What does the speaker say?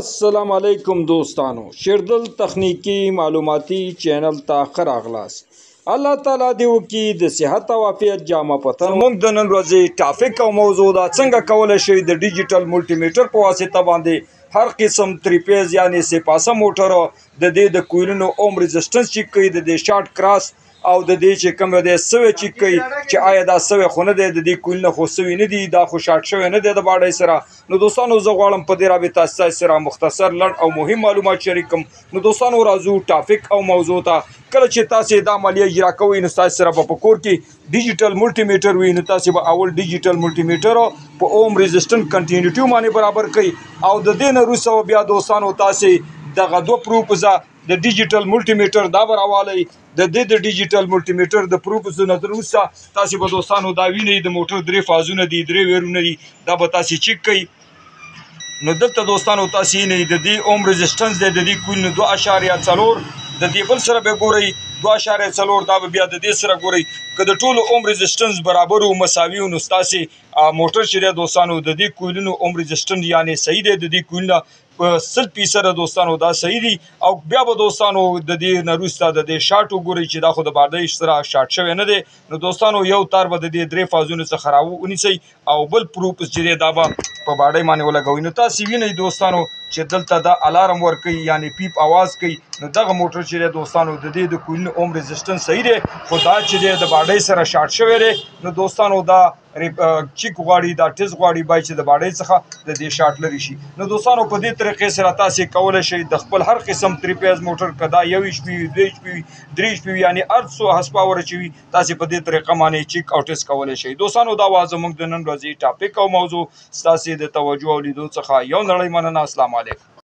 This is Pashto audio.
السلام علیکم دوستانو، شیردل تخنیکی معلوماتي چینل ته ښه راغلاست. الله تعالی دې وکړي د صحت او عافیت جامه پتن. موږ د نن ورځې ټاپک او موضوع دا څنګه کولی شئ د ډیجیټل مولټي میټر په واسطه باندې هر قسم تری پیز یعنی سپاسه موټر د دې د کویلونو اوم ریزسټنس چیک کوي، د دې شارټ کراس او د دې چې کوم دی سوی چیک کوي چې آیا دا سوی خو نه دی، د دې کویلونه خو سوی نه دي، دا خو شارټ شوی نه دی د باډۍ سره. نو دوستانو زه غواړم په دې رابطه ستاسو سره مختصر لنډ او مهم معلومات شریک کړم. نو دوستانو راځو ټاپک او موضوع ته. کله چې تاسو دا عملیه اجرا کوئ نو ستاسو سره به په کور کې ډیجیټل مولټي میټر وي، نو تاسو به اول ډیجیټل مولټي میټر په اوم ریزسټنټ کنټینیوټي باندې برابر کړئ او د دې نه وروسته بیا دوستانو تاسو دغه دوه پروپزه د ډیجیټل مولټي میټر دا به راوالئ. د دې د ډیجیټل مولټي میټر د پروپزو نه وروسته تاسو به دوستانو دا وینئ د موټر درې فازونه دي، درې ویرونه دي، دا به تاسو چیک کړئ. نو دلته دوستانو تاسو وینئ د دې اوم ریزسټنس دی، د دې کویل نو 2.4، د دې بل سره به ګورئ 2.4، دا به بیا د دې سره ګورئ. که د ټولو اوم ریزسټنس برابر او مساوي نو ستاسې موټر چې دی دوستانو د دې کویلونو اوم ریزسټنس یعنی صحیح دی، د دې کویلونه په 100% دوستانو دا صحیح دي. او بیا به دوستانو د دې نه وروسته د دې شارټ وګورئ چې دا خو د باډۍ سره شارټ شوی نه دی. نو دوستانو یو تار به د دې درې فازونو څخه راونیسئ او بل پروپس چې دی دا به په باډۍ باندې ولګوئ. نو تاسې وینئ دوستانو چې دلته دا الارم ورکوي یعنی پیپ اواز کوي. نو دغه موټر چې دی دوستانو د دې د کویلونو اوم ریزسټنس صحیح دی، خو دا چې دی د باډۍ سره شارټ شوی دی. نو دوستانو دا چیک غواړي، دا ټیسټ غواړي باید چې د باډۍ څخه د دې شارټ لرې شي. نو دوستانو په دې طریقې سره تاسې کولی شئ د خپل هر قسم تری پیز موټر که دا 1 ایچ پي وي، 2 ایچ پي وي، 3 ایچ پي وي، یعنی هر څو هارس پاور چې وي تاسې په دې طریقه باندې چیک او ټیسټ کولی شئ. دوستانو دا وه زموږ د نن ورځې ټاپک او موضوع. ستاسې د توجه او لیدو څخه یو نړۍ مننه. السلام علیکم.